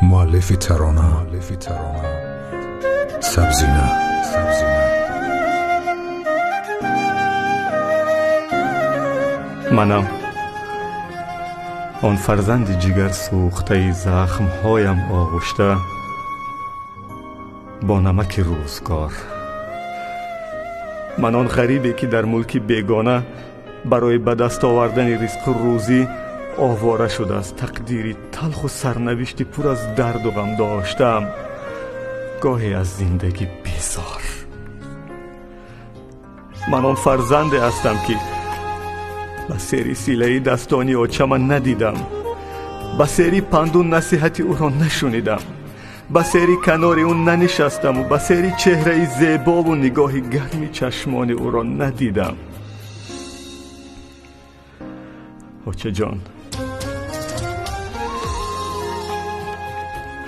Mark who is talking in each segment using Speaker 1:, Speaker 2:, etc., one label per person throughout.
Speaker 1: Муаллифи тарона Сабзина.
Speaker 2: Манам он фарзанди ҷигар сӯхтаи захмҳоям оғушта бо намаки рӯзгор. Ман он ғарибе ки дар мулки бегона барои ба даст овардани ризқу рӯзӣ овора шуда аз тақдири талху сарнавишти пур аз дарду ғам доштаам, гоҳе аз зиндагӣ безор. Ман он фарзанде ҳастам ки ба сери силаи дастони очама надидам, ба сери панду насиҳати ӯро нашунидам, ба сери канори ӯ нанишастаму ба сери чеҳраи зебову нигоҳи гарми чашмони ӯро надидам. Очаҷон,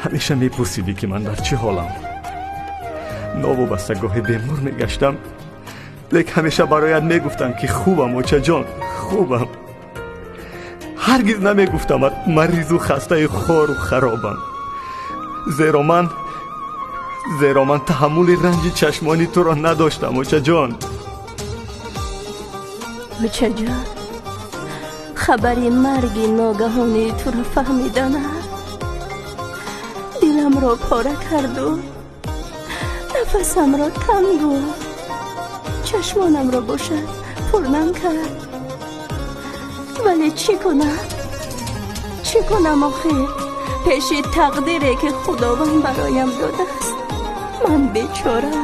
Speaker 2: ҳамеша мепурсидӣ ки ман дар чӣ ҳолам. Новобаста гоҳе бемор мегаштам, лек ҳамеша бароят мегуфтам ки хубам, очаҷон, хубам. Ҳаргиз намегуфтамат маризу хастаи хору харобам, зеро ман таҳаммули ранҷи чашмони туро надоштам, очаҷон.
Speaker 3: Очаҷон, хабари марги ногаҳонии туро фаҳмиданам диламро пора карду нафасамро тангу чашмонамро бошад пурнам кард. Вале чӣ кунам? Чӣ кунам охир? Пеши тақдире ки Худованд бароям додааст ман бечора.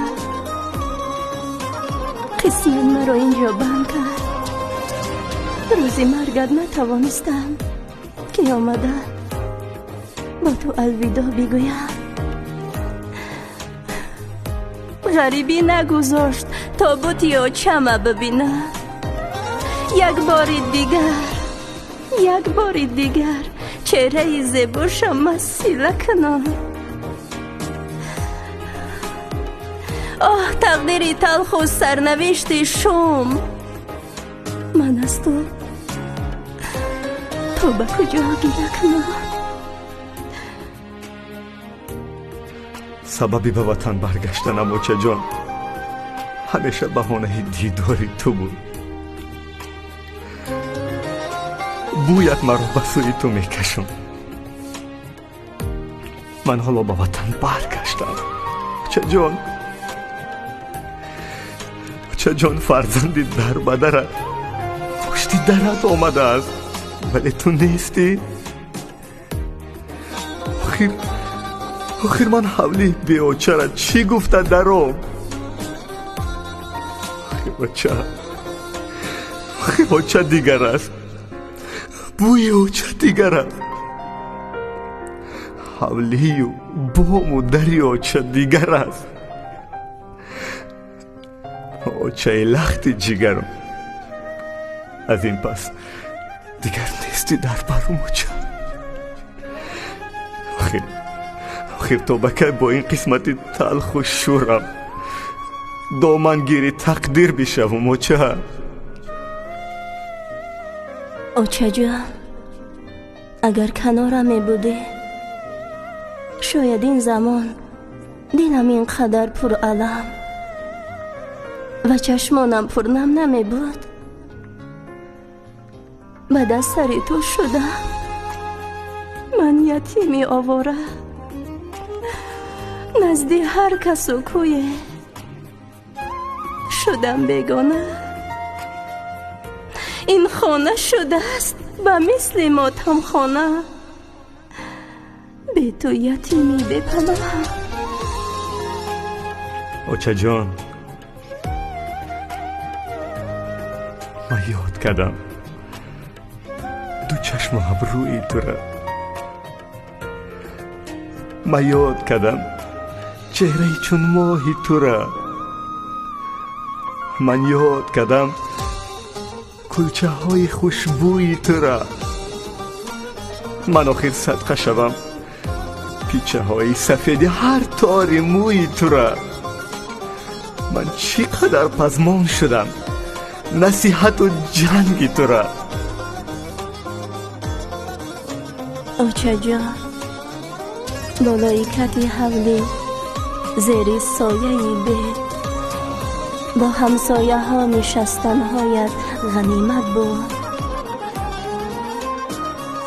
Speaker 3: Қисмат маро инҷо банд кард. Рӯзи маргат натавонистам ки омада бо ту алвидо бигӯям. Ғарибӣ нагузошт то бути очама бибинам. Як бори дигар, як бори дигар чеҳраи зебошама сила кунам. Оҳ, тақдири талху сарнавишти шум, ман аз ту то ба куҷо гира кунам?
Speaker 2: Сабаби ба ватан баргаштанам, очаҷон, ҳамеша баҳонаи дидори ту буд. Бӯят маро ба сӯи ту мекашонд. Ман ҳоло ба ватан баргаштам, очаҷон. Очаҷон, фарзанди дарбадарат пушти дарат омадааст, вале ту нестӣ. Охир ман ҳавлии беочара чӣ гуфта даром? Охир оча дигар аст, бӯи оча дигар аст, ҳавлию бому дари оча дигар аст. Очаи лахти ҷигарам, аз ин пас дигар нестӣ дар барум, оча. Охир то ба кай бо ин қисмати талху шӯрам домангири тақдир бишавум, оча?
Speaker 3: Очаҷон, агар канорам мебудӣ, шояд ин замон дилам ин қадар пуралам ва чашмонам пурнам намебуд. Ба даст сари ту шудам ман ятими овора, назди ҳар касу кӯе шудам бегона. Ин хона шудааст ба мисли мотамхона, бе ту ятими бепаноҳам.
Speaker 2: Очаҷон, ман ёд кардам ду чашму абрӯи тура, ман ёд кардам чеҳраи чун моҳи тура, ман ёд кардам кулчаҳои хушбӯи тура. Ман охир садқа шавам пичаҳои сафеди ҳар тори мӯи тура. Ман чӣ қадар пазмон шудам насиҳату ҷанги тура.
Speaker 3: Очаҷон, Болои кати ҳавлӣ, зери сояи бед, бо ҳамсояҳо нишастанҳоят ғанимат буд.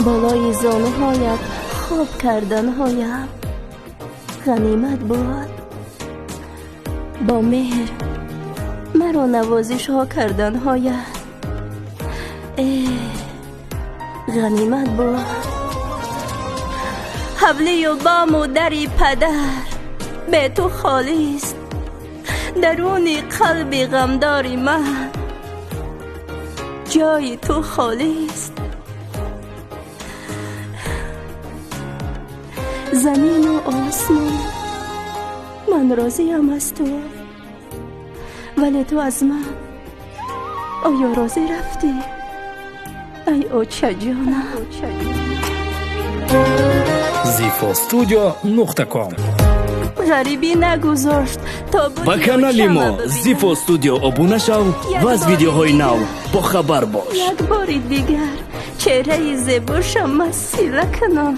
Speaker 3: Болои зонуҳоят хоб карданҳоям ғанимат буд. Бо меҳр маро навозишҳо карданҳоят ғанимат буд. Ҳавлию бому дари падар бе ту холист, даруни қалби ғамдори ман ҷои ту холист. Замину осмон, ман розиам аз ту, вале ту аз ман оё розӣ рафтӣ, ай очаҷонам?
Speaker 1: Zifo-studio.com.
Speaker 3: Ғарибӣ нагузошт то
Speaker 4: Ба канали мо Зифо Студио обуна шав ва аз видеоҳои нав бохабар бош.
Speaker 3: Як бори дигар чеҳраи зебошам масила кунам.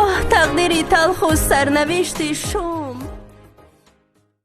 Speaker 3: Оҳ, тақдири талху сарнавишти шум.